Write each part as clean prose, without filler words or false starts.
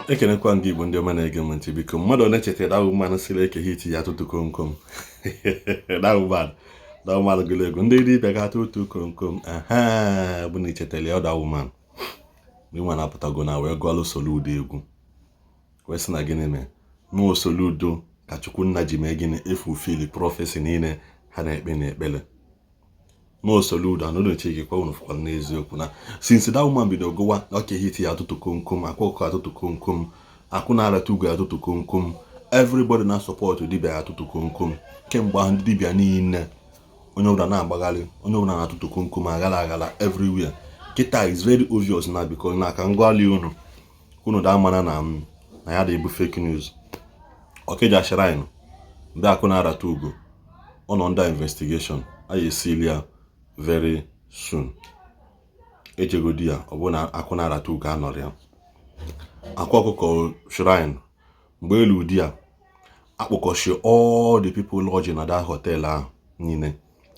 Ekenekwa ndị Igbo, ndị ọma na-ege m ntị. Biko, mmadụ one chetara that woman sịrị Eke Hit ya atụtụ komkom? That woman gụrụ egwu ndị dibịa ga-atụtụ komkom. Ehe, bụ na ichetara ya, that woman nwa na-apụtago na wee gụọlụ Soludo egwu, wee sị na gịnị mee na Soludo ka Chukwunna ji mee gịnị efulfill prophecy niile ha na-ekpe n'ekpere na Soludo anụnụchekwa. Unu fụkwara n'eziokwu na since that woman bido gụwa Eke Hit ya atụtụ komkom, akwa ọkụkọ atụtụ komkom, akwụ na-arata ugo atụtụ komkom, everybody na support dibịa ya atụtụ komkom. Kemgbe ahụ, ndị dibịa niile, onye ọbụla na-agbagharị, onye ọbụla na-atụtụ komkom aghara aghara everywhere. Kịta is very obvious na because na ka ngwali unu unu da mara na m na ya da-ebu fake news. Okija Shrine ndị akụ na-arata ugo, ọ nọ under investigation. A ya esili ya very soon. Ejegodi ya, ọ bụ na akụ na-arata ugo anọrọ ya. Akwa ọkụkọ shrine, mgbe elu di ya akpọkọchi all the people lodging na that hotel ahụ niile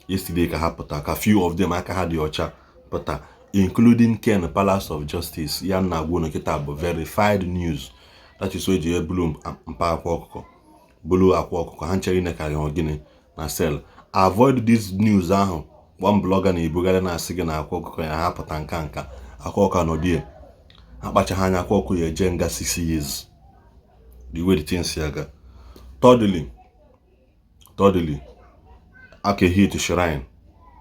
yesterday ka ha pụta, ka few of them aka ha dị ọcha pụta, including Ken Palace of Justice. Ya na agwa unu kịta bụ verified news. That is eji ebulu mpa akwa ọkụkọ, bulu akwa ọkụkọ ha nchere inekarị gịnị na cell. Avoid this news ahụ one blogger na-ebugharị na-asị gị na akwa ọkụkọ ya ha pụta nka nka akwa ọkụkọ nọdie akpachaghị anya, akwa ọkụkọ ya eje nga 6 years, the way the things si aga. Thirdly, Eke Hit shrine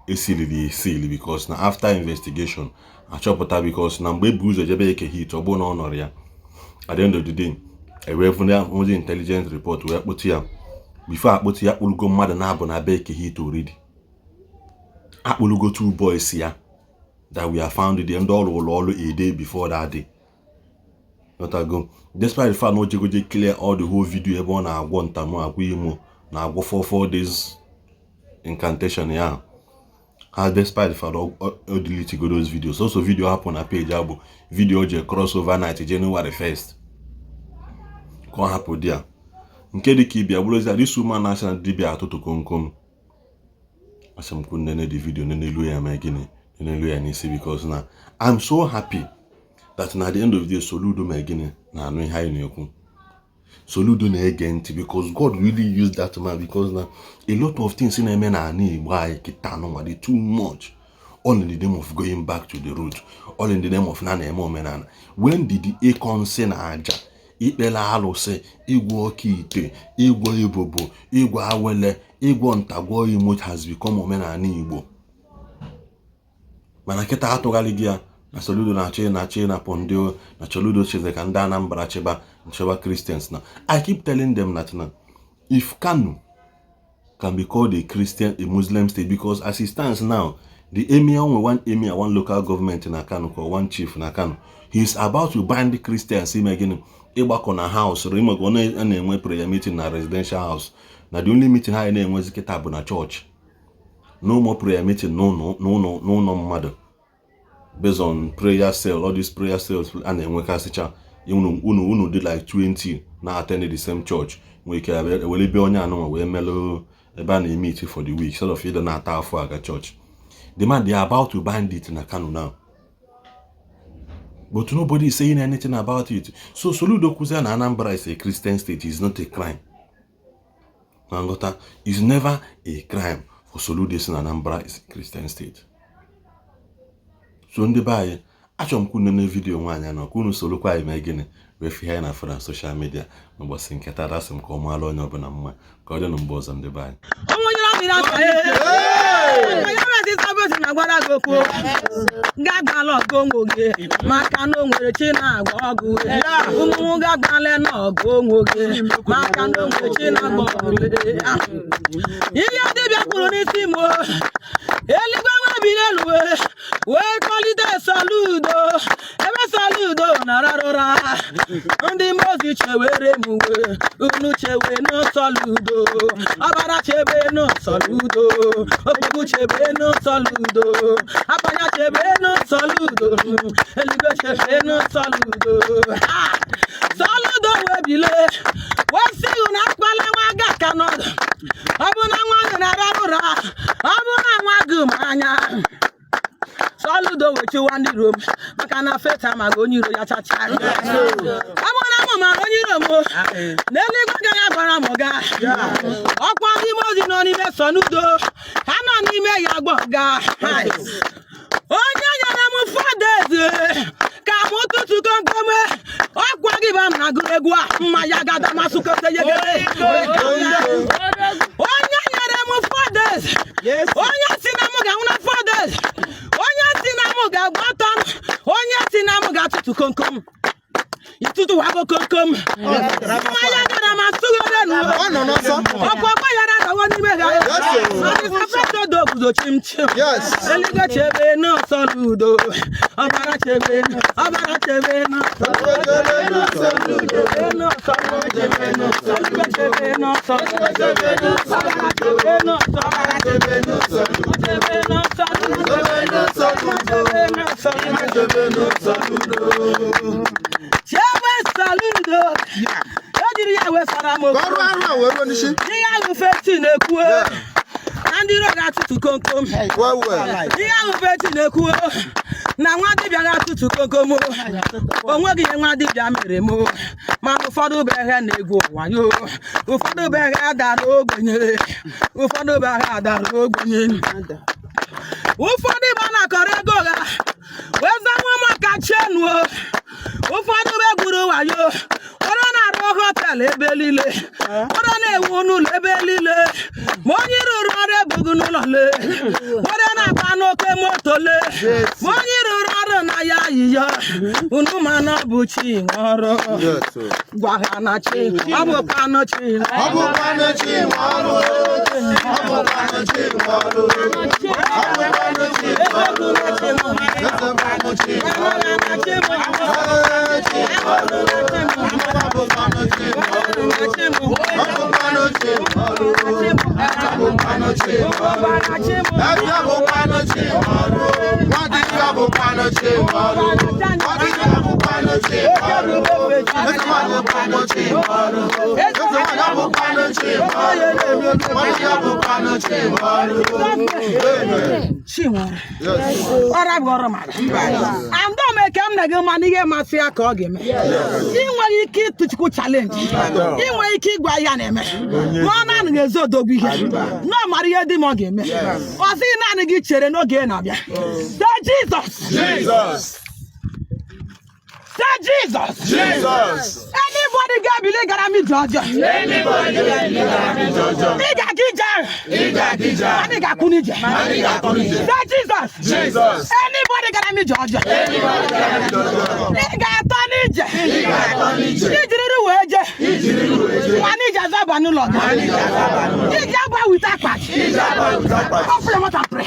esiliri esili because na after investigation achọpụta, because na mgbe ebu ụzọ jebe Eke Hit, ọ bụrụ na ọ nọrọ ya, at the end of the day ewee fụzi intelligent report wee kpụtụ ya. Before akpụtụ ya, akpụrụgo mmadụ na-abụ na be Eke Hit already. Akpụrụgo two boys ya that we are found there, ndị ọrụ ụlọ ọrụ a day before that day. Ghọtago? Despite the fact na o jegoje clear all the whole video ebe ọ na-agwọ ntamu, agwọ imo, na-agwọ 4 days incantation ya ha, despite the fact o delete go those videos. Also video hapụ na page a bụ video o je cross over night January 1st ka ọ hapụ di ya. Nke dị ka ịbịa bụrụzi this woman na-asị dibịa atụtụ komkom, asị m kwu nene the video, nenelu ya mee gịnị, nenelu ya n'isi, because na I'm so happy that na the end of the day Soludo mee gịnị na-anụ ihe anyị na-ekwu. Soludo na-ege ntị because God really used that man, because na a lot of things na-eme n'ala Igbo anyị kịta anụnwa dị too much, all in the name of going back to the root, all in the name of na na-eme omenala. When did the ịkọ nsị na aja, ikpere alụsị, ịgwọ oke ite, ịgwọ ibobo, ịgwọ awele, ịgwọ ntagwọ imo has become omenala Igbo? Mana kịta atụgharị gị ya na Soludo na-achọ na-achọ ịnapụ ndị na Soludo chịrị ka ndị Anambra chịba nchịba Christians. Na I keep telling them that na if Kano can be called a Christian, a Muslim state, because as it stands now, the emir onwe one emir, one local government na Kano, ka one chief na Kano, he is about to ban the Christians ime gịnị? Ịgbakọ na house imega ọ na-enwe prayer meeting na residential house. Na the only meeting ha na-enwezi kịta bụ na church. No more prayer meeting n'ụlọ mmadụ based on prayer cell. All these prayer cells a na-enwekasịcha, unu dị like 20 na attend the same church, nwere ike ewere ebe onye anụnwa wee melụ ebe a na-emeet for the week, sort of ịdị na-ata afọ aga church. The man, they are about to ban it na Kano now, but nobody is saying anything about it. So Soludo kwuzie na Anambra is a Christian state is not a crime. Na nghọta, is never a crime for Soludo si na Anambra is a Christian state. So ndị be anyị, achọrọ m ka unu nene video nwaanyị anọ, ka unu sorokwa anyị mee gịnị, wee fie anyị na fụ na social media n'ụbọchị nke taa. Asị m ka ọ maara onye ọbụla mma, ka ọ dị na mgbe ọzọ, ndị be anyị. Na-agwara gị okwu gagbala ọgụ onwe gị, maka na o nwere chi na-agba ọgụ. Ụmụ gagbala n'ọgụ onwe gị, maka na o nwere chi na-agba ọgụ. Ihe dibịa kwuru n'isi m, eluigwe wee n'elu wee kpọlite Soludo. Ebe Soludo na-arara ụra, ndị mozi chewere m uwe unu, chewe n'Soludo, ọbara chebe n'Soludo, okpogbu chebe n'Soludo, akpanya chebe n'Soludo, eluigwe chebe n'Soludo. Soludo wee bile wee sị unu akpala nwa gị aka n'ọdụ. Ọ bụ na nwa gị na-arara ụra, ọ bụ na nwa gị ma anya. Soludo wee chụwa ndị rom, maka na feta amaghị onye iro ya chacha. Ọ bụ na mara onye iro m n'eluigwe agaghị agbara m ga ọkwa n'ime ozi nọ n'ime Soludo ha nọ n'ime ya gbọ ga. Onye nyere m 4 days ka m tụtụ komkom ọkwa gị ba m na-agụrụ egwu a mmanya gada masụkote yegere. Onye nyere m 4 days, onye si na m ga-anwụ na 4 days, onye si na m ga-agba ọtọ, onye si na m ga-atụtụ komkom, ịtụtụ wago komkom mmanya gara ma sụgoro. Ọ nọ n'ọsọ. Ọkwa ọgbaghara dawo n'ime ha. Yes, Ọdịsafeto guzo chim chim. Eluigwe chebe n'ọsọ n'udo, ọbara chebe, ọbara chebe n'ọsọ, chebe n'ọsọ, eluigwe chebe n'ọsọ, ọbara chebe n'ọsọ, chebe n'ọsọ, chebe n'ọsọ, chebe Soludo. Ejiri ya wee sara m Ka okwu. ọrụ arụ a wee ruo n'isi. Ihe ahụ feti na-ekwu na ndị iro ga-atụtụ komkom. Well, well. Ihe ahụ feti na-ekwu na nwa dibịa ga-atụtụ komkom. O nweghị ihe nwa dibịa mere m, mana ụfọdụ bụ ihe na-egwu wayo, ụfọdụ bụ ihe dara ogbenye, ụfọdụ bụ ihe dara ogbenye, ụfọdụ bụ na-akọrọ ego ha wee zanwa maka chenuo, ụfọdụ bụ egwuru wayo, ụfọdụ na-arụ hotel ebe niile, ụfọdụ na-ewu n'ụlọ ebe niile, ma onye rụrụ ọrụ ebughị n'ụlọ lee, ụfọdụ na-agba n'oke moto lee, ma onye rụrụ ọrụ na ya yiya unu, mana ọ bụ chi nwe ọrụ. Gwa ha na chi ọ bụkwanụ chi. Ọ bụkwanụ chi nwe ọrụ. Ọ bụkwanụ chi nwe ọrụ. Ọ bụkwanụ chi nwe ọrụ. Eze bụkwanụ chi nwe ọrụ. Ee, chi nwe ọrụ. Ọ bụkwanụ chi nwe ọrụ. Ọ bụkwanụ chi nwe ọrụ. Ọ bụkwanụ chi nwe ọrụ. Eze bụkwanụ chi nwe ọrụ. Nwa dibịa bụkwanụ chi nwe ọrụ. Nwa dibịa bụkwanụ chi nwe ọrụ. Eze nwanyị bụkwanụ chi nwe ọrụ. Eze nwanyị bụkwanụ chi nwe ọrụ. Nwa dibịa bụkwanụ chi nwe ọrụ. Amen. Chi nwere Yes. ọra bụ ọrụ mara andọmeke m na gị, mana ihe masị ya ka ọ ga-eme. Ị nwere ike ịtụ Chukwu challenge, ị nwere ike ịgwa ya na-eme, ma ọ naanị ga-ezo odogwu ihe na ọ mara ihe dị ma ọ ga-eme. Ọ sịghị naanị gị chere n'oge na-abịa. Say Jesus. Jesus. Say Jesus. Jesus. Anybody ga-ebili gara m ije ọjọọ, ị ga-aga ije ahụ, anyị ga-akwụ n'ije. Say Jesus. Jesus. Anybody gara m ije ọjọọ, ị ga-atọ n'ije ijiriri wee jee, mana ije azaba n'ụlọ gị, ije agba with akpati. Open your mouth and pray.